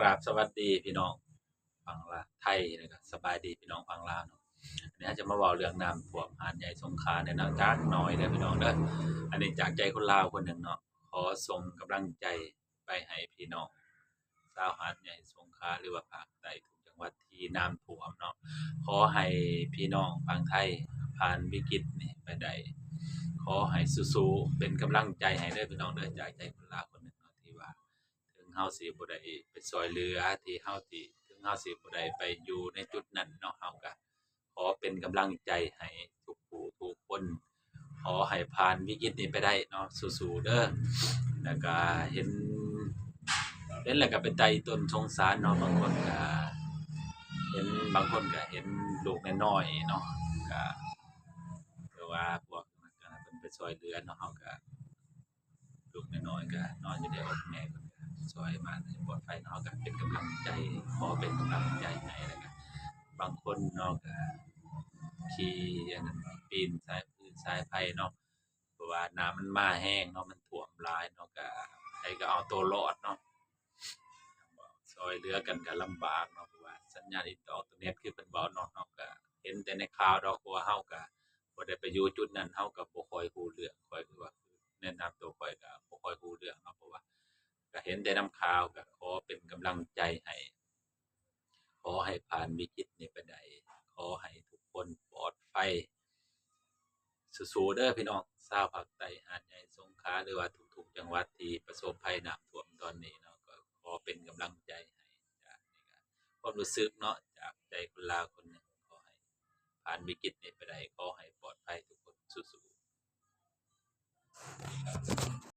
ກາບສະຫວັດດີພີ່ນ້ອງຝັ່ງລາວ ໄທ ແລ້ວກະສະບາຍດີພີ່ນ້ອງຝັ່ງລາວເນາະ. ອັນນີ້ເຮົາຈະມາເວົ້າເລື່ອງນ້ຳຖ້ວມຫາດໃຫຍ່ສົງຂາແດ່ເນາະ ຈັກໜ້ອຍເດີພີ່ນ້ອງເດີ. ອັນນີ້ຈາກໃຈຄົນລາວຄົນໜຶ່ງເນາະ ຂໍສົ່ງກຳລັງໃຈໄປໃຫ້ພີ່ນ້ອງຊາວຫາດໃຫຍ່ສົງຂາ ຫຼືວ່າພາກໃຕ້ທຸກຈັງຫວັດທີ່ນ້ຳຖ້ວມເນາະ. ຂໍໃຫ້ພີ່ນ້ອງຝັ່ງໄທຜ່ານວິກິດນີ້ໄປໄດ້ ຂໍໃຫ້ສູ້ໆ ເປັນກຳລັງໃຈໃຫ້ເດີພີ່ນ້ອງເດີ. ຈາກໃຈຄົນລາວຄົນໜຶ່ງເນາະ ທີ່ວ່າ ເຖິງເຮົາຊິບໍ່ໄດ້ໄປຊ່ວຍເຫຼືອ ທີ່ເຮົາທີ່ ເຖິງເຮົາຊິບໍ່ໄດ້ໄປຢູ່ໃນຈຸດນັ້ນເນາະ ເຮົາກະຂໍເປັນກຳລັງໃຈໃຫ້ທຸກຜູ້ທຸກຄົນ ຂໍໃຫ້ຜ່ານວິກິດນີ້ໄປໄດ້ເນາະ ສູ້ໆເດີ. ແລ້ວກະເຫັນ ເຫັນແລ້ວກະເປັນຕາອີ່ຕົນສົງສານເນາະ ບາງຄົນກະເຫັນ ບາງຄົນກະເຫັນລູກນ້ອຍໆເນາະ ກະ ແຕ່ວ່າພວກນັ້ນກະເພິ່ນໄປຊ່ວຍເຫຼືອເນາະ ເຮົາກະ ລູກນ້ອຍໆກະນອນຢູ່ໃນອົກແມ່ ເພິ່ນກະຊ່ອຍມາໃຫ້ປອດໄພເນາະ ເຮົາກະເປັນກຳລັງໃຈ ຂໍເປັນກຳລັງໃຈໃຫ້. ແລ້ວກະບາງຄົນເນາະ ກະຂີ່ອັນນັ້ນ ປີນສາຍຟືນສາຍໄຟເນາະ ເພາະວ່ານ້ຳມັນມາແຮງເນາະ ມັນຖ້ວມຫຼາຍເນາະ ກະໃຜກະເອົາໂຕລອດເນາະ ຊ່ອຍເຫຼືອກັນກະລຳບາກເນາະ ເພາະວ່າສັນຍານອິນເຕີເນັດ ຄືເພິ່ນເວົ້າເນາະ ເຮົາກະເຫັນແຕ່ໃນຂ່າວດອກ ເພາະວ່າເຮົາກະບໍ່ໄດ້ໄປຢູ່ຈຸດນັ້ນ ເຮົາກະບໍ່ຄ່ອຍຮູ້ເລື່ອງ ຂ້ອຍຄືວ່າ ໃນນາມໂຕຂ້ອຍກະບໍ່ຄ່ອຍຮູ້ເລື່ອງເນາະ ເພາະວ່າກະເຫັນແຕ່ນຳຂ່າວ ກະຂໍເປັນກຳລັງໃຈໃຫ້ ຂໍໃຫ້ຜ່ານວິກິດນີ້ໄປໄດ້ ຂໍໃຫ້ທຸກຄົນປອດໄພ ສູ້ໆເດີພີ່ນ້ອງ ຊາວພາກໃຕ້ຫາດໃຫຍ່ສົງຂາ ຫຼືວ່າທຸກໆຈັງຫວັດທີ່ປະສົບໄພນ້ຳຖ້ວມຕອນນີ້ເນາະ ກໍຂໍເປັນກຳລັງໃຈໃຫ້. ຈາກນີ້ກະຄວາມຮູ້ສຶກເນາະ ຈາກໃຈຄົນລາວຄົນໜຶ່ງ ຂໍໃຫ້ຜ່ານວິກິດນີ້ໄປໄດ້ ຂໍໃຫ້ປອດໄພທຸກຄົນ ສູ້ໆ.